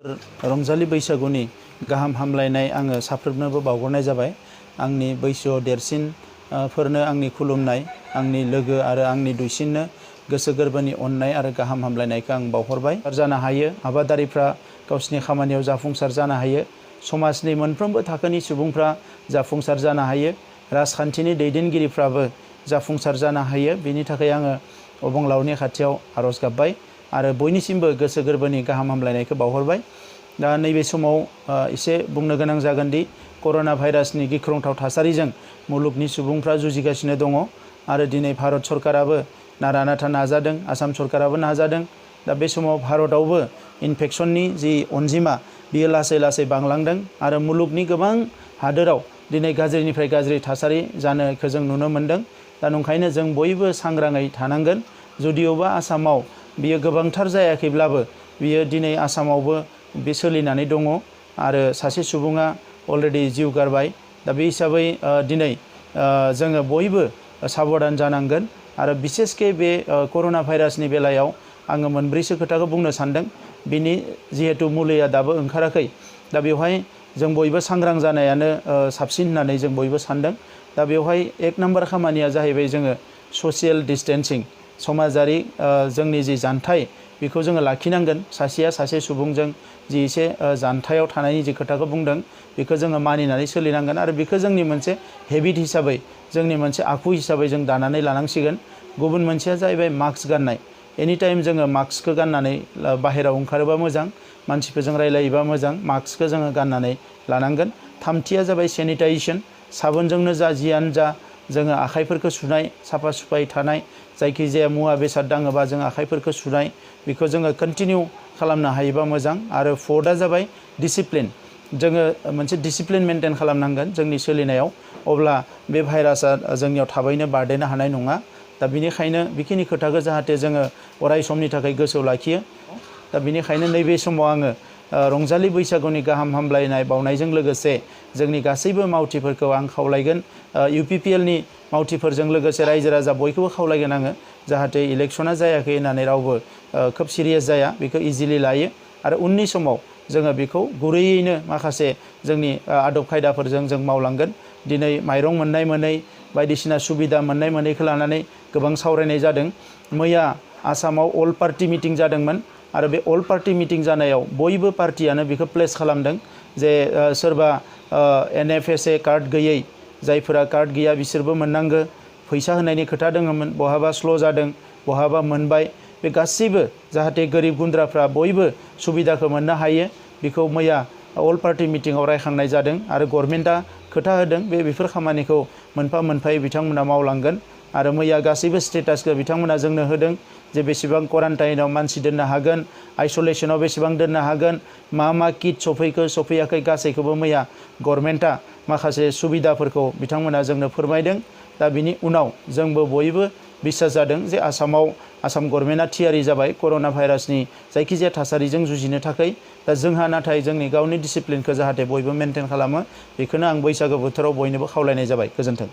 रंजालि बैसागुनि गाहाम हामलायनाय आङो साफ्रोमनोबो बावहरनाय जाबाय। आंनि बैसोआव देरसिन फोरनो आंनि खुलुमनाय, आंनि लोगो आरो आंनि दुइसिननो गोसो गोरबोनि अननाय आरो गाहाम हामलायनायखौ आं बावहरबाय। जानो हायो आबादारिफ्रा गावसिनि खामानियाव जाफुंसार जानो हायो, समाजनि मोनफ्रोमबो थाखोनि सुबुंफ्रा जाफुंसार जानो हायो, राजखान्थिनि दैदेनगिरिफ्राबो जाफुंसार जानो हायो। बेनि थाखाय आङो अबंलावरिनि खाथियाव आर'ज गाबबाय आरो बयनिसिमबो गोसो गोरबोनि गाहाम हामलायनायखौ बावहरबाय। दा नैबे समाव एसे बुंनो गोनां जागोन दि कर'ना भाइरासनि गिख्रंथाव थासारिजों मुलुगनि सुबुंफ्रा जुजिगासिनो दङ आरो दिनै भारत सरकाराबो नारा नाथा नाजादों, आसाम सरकाराबो नाजादों। दा बे समाव भारतआवबो इनफेक्शननि जि अनजिमा बियो लासै लासै बांलांदों आरो मुलुगनि गोबां हादोराव दिनै गाज्रिनिफ्राय गाज्रि थासारि जानायखौ जों नुनो मोन्दों। दा नंखायनो जों बयबो सांग्राङै थानांगोन। जुदिअबा आसामाव बियो गोबांथार जायाखैब्लाबो बियो दिनै आसामावबो बे सोलिनानै दङ आरो सासे सुबुङा अलरेडि जिउ गारबाय। दा बे हिसाबै दिनै जोङो बयबो साबधान जानांगोन आरो बिसेसके बे कर'ना भाइरासनि बेलायाव आङो मोनब्रैसो खोथाखौ बुंनो सानदों। बिनि जिहेतु मुलिया दाबो ओंखाराखै, दा बेवहाय जों बयबो सांग्रां जानायानो साबसिन होननानै जों बयबो सानदों। दा बेवहाय एक नाम्बार खामानिया जाहैबाय जोङो ससियेल डिस्टेन्सिं, समाजारि जोंनि जि जानथाय बेखौ जोङो लाखिनांगोन। सासेया सासे सुबुंजों जि एसे जानथायाव थानायनि जि खोथाखौ बुंदों बेखौ जोङो मानिनानै सोलिनांगोन आरो बेखौ जोंनि मोनसे हेबिट हिसाबै, जोंनि मोनसे आखु हिसाबै जों दानानै लानांसिगोन। गुबुन मोनसेया जाहैबाय मास्क गाननाय। एनिटाइम जोङो मास्कखौ गाननानै बाहेरायाव ओंखारोबा मोजां, मानसिफोरजों रायलायोबा मोजां, मास्कखौ जोङो गाननानै लानांगोन। थामथिया जाबाय सेनिटाइजेसन, साबोनजोंनो जा जियानो जा जोङो आखाइफोरखौ सुनाय, साफा सुफायै थानाय, जायखिजाया मुवा बेसाद दाङोबा जों आखाइफोरखौ सुनाय, बेखौ जोङो कन्टिनिउ खालामनो हायोबा मोजां। आरो फर्थआ जाबाय डिसिप्लिन, जोङो मोनसे डिसिप्लिन मेनटेन खालामनांगोन जोंनि सोलिनायाव, अब्ला बे भाइरासआ जोंनियाव थाबैनो बारदेरनो हानाय नङा। दा बेनिखायनो बेखिनि खोथाखौ जाहाथे जोङो अराय समनि थाखाय गोसोआव लाखियो। दा बेनिखायनो नैबे समाव आङो रंजालि बैसागुनि गाहाम हामलायनाय बावनायजों लोगोसे जोंनि गासैबो मावथिफोरखौ आं खावलायगोन, UPPLनि मावथिफोरजों लोगोसे रायजो राजा बयखौबो खावलायगोन आङो, जाहाथे इलेक्शना जायाखै होननानै रावबो खोब सिरियास जाया, बेखौ इजिलि लायो आरो उननि समाव जोङो बेखौ गुरैयैनो माखासे जोंनि आदब खायदाफोरजों जों मावलांगोन। दिनै माइरं मोननाय मोनै, बायदिसिना सुबिदा मोननाय मोनैखौ लानानै गोबां सावरायनाय जादों। मैया आसामाव अल पार्टि मिटिं जादोंमोन आरो बे अल पार्टि मिटिं जानायाव बयबो पार्टियानो बेखौ प्लेस खालामदों जे सोरबा NFSA कार्ड गैयै, जायफोरा कार्ड गैया बिसोरबो मोननांगौ। फैसा होनायनि खोथा दङमोन, बहाबा स्ल' जादों, बहाबा मोनबाय। बे गासैबो जाहाथे गोरिब गुन्द्राफ्रा बयबो सुबिदाखौ मोननो हायो, बेखौ मैया अल पार्टि मिटिङाव रायखांनाय जादों आरो गभर्नमेन्टआ खोथा होदों बेफोर खामानिखौ मोनफा मोनफायै बिथांमोना मावलांगोन। आरो मैया गासैबो स्टेटासखौ बिथांमोना जोंनो होदों जे बेसेबां क्वारान्टाइनाव मानसि दोननो हागोन, आइसलेसनाव बेसेबां दोननो हागोन, मा किट सफैयाखै गासैखौबो मैया गभर्नमेन्टआ माखासे सुबिदाफोरखौ बिथांमोना जोंनो फोरमायदों। दा बिनि उनाव जोंबो बयबो बिसास जादों जे आसाम गभर्नमेन्टआ थियारि जाबाय कर'ना भाइरासनि जायखिजाया थासारिजों जुजिनो थाखाय। दा जोंहा नाथाय जोंनि गावनि डिसिप्लिनखौ जाहाथे बयबो मेनटेन खालामो, बेखौनो आं बैसागो बोथोराव बयनोबो खावलायनाय जाबाय। गोजोन्थों।